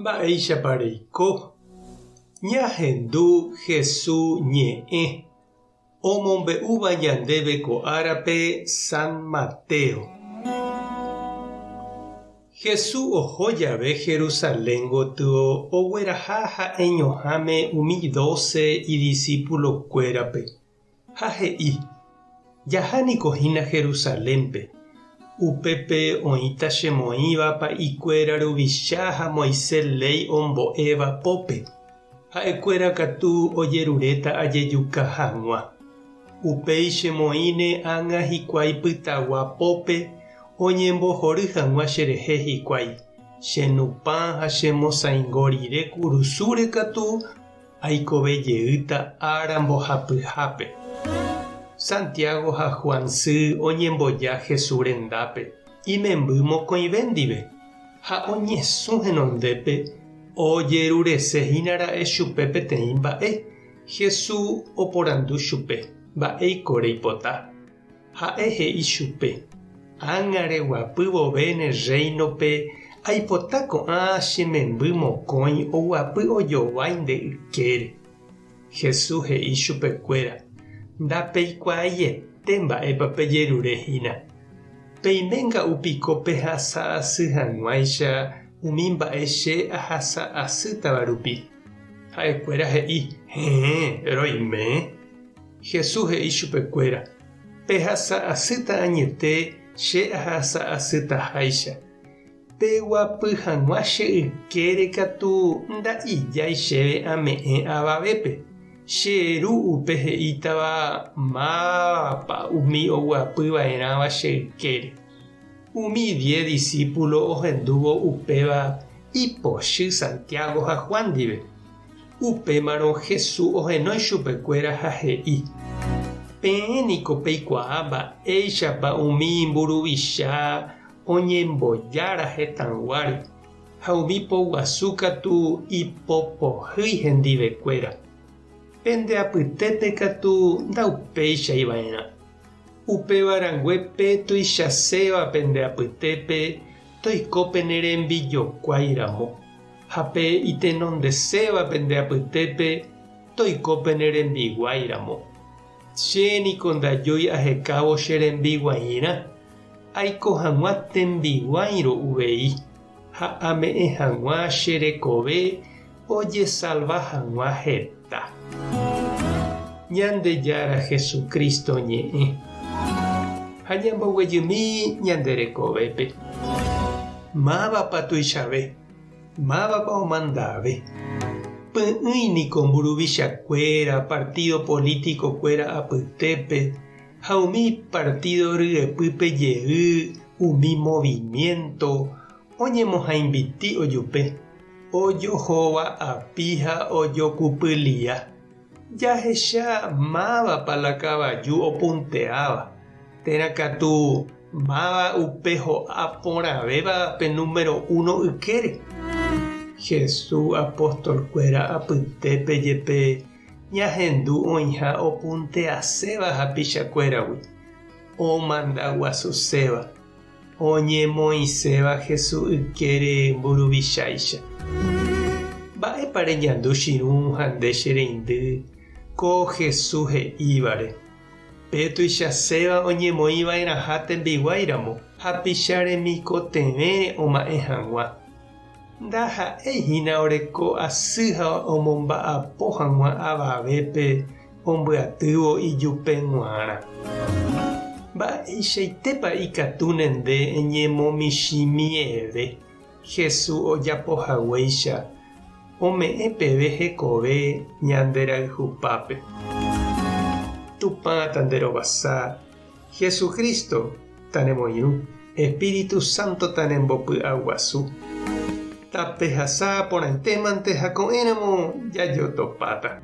Mba'éichapa reiko? Ñahendu Hesu ñe'ẽ omombe'úva ñandéve ko árape San Mateo. Hesu oho jave Jerusalén gotyo ogueraha ha'eñoháme umi dóse idisípulokuérape. Ha he'i, Jaha niko hína Jerusalénpe, upépe oĩta chemoĩva pa'ikuéra ruvicha ha Moisés léi ombo'éva pópe, ha'ekuéra katu ojeruréta ajejuka hag̃ua. Upéi chemoĩne ág̃a hikuái pytagua pópe oñembohory hag̃ua cherehe hikuái, chenupã ha chemosãingo rire kurusúre katu Aikove jeýta ára mbohapyhápe. Santiago ha Juan sy oñemboja Jesús rendápe, imemby mokõive ndive, ha oñesũ henondépe ojerurese hína ra'e chupe peteĩ mba'e. Jesús oporandu chupe, Mba'éiko reipota? Ha'e he'i chupe, Ág̃a reguapy vove ne rréinope, aipota ko'ã che memby mokõi oguapy ojovái nde ykére. Jesús he'i chupekuéra, Ndapeikuaaiete mba'épa pejerure hína. Peime nga'u piko pehasa asy hag̃uáicha umi mba'e che ahasa asýtava rupi. Ha'ekuéra he'i, Héẽ, roime. Jesús he'i chupekuéra, Pehasa asýta añete che ahasa asytaháicha. Peguapy hag̃ua che ykére katu nda'ijái chéve ame'ẽ avavépe. Che Ru upe he'ítava mávapa umi oguapy va'erãva che ykére. Umi diez disípulo ohendúvo upéva ipochy Santiago ha Juan ndive. Upémarõ Jesús ohenói chupekuéra ha he'i, Peẽ niko peikuaa mba'éichapa umi mburuvicha oñembojára hetãyguáre, ha umi poguasu katu ipopohýi hendivekuéra. Pende apytépe katu ndaupéichai va'erã. Upéva rangue pe tuichaséva pende apytépe toiko pene rembijokuái ramo. Ha pe itenondeséva pende apytépe toiko pene rembiguái ramo. Che niko ndajúi ahekávo che rembiguairã, aiko hag̃ua tembiguáirõ uvei, ha ame'ẽ hag̃ua che rekove ojesalva hag̃ua heta. Ñandejára Jesucristo ñe'ẽ. Ha ñamboguejymi ñande rekovépe. Mávapa tuichave? Mávapa omandave? Py'ỹi niko mburuvichakuéra, partido político-kuéra apytépe ha umi partido ryepýpe jey umi movimiento oñemohãimbiti ojupe, ojohova'api ha ojokupylia. Jahecha mávapa la kavaju opunteáva, térã katu máva upe ho'a porãvéva pe número uno ykére. Jesús apostolkuéra apytépe jepe ñahendu oĩha opunteaséva hapichakuéragui, omanda guasuséva, oñemoĩséva Jesús ykére mburuvicháicha. Mba'épa reñandu chirũ ha nde che reindy ko Jesús he'ívare? Pe tuichaséva oñemoĩ va'erãha tembiguáiramo hapicha remikotevẽre oma'ẽ hag̃ua. Ndaha'éi hína oreko asy ha omomba'apo hag̃ua avavépe ombyatývo ijupe g̃uarã. Mba'eichaitépa ikatúne nde eñemomichĩmieve Jesús ojapo haguéicha ome'ẽ peve hekove ñande rayhupápe? Tupã tanderovasa, Jesucristo tanemoirũ, Espíritu Santo tanembopy'aguasu. Tapehasa porãitémante ha ko'ẽramo jajotopáta.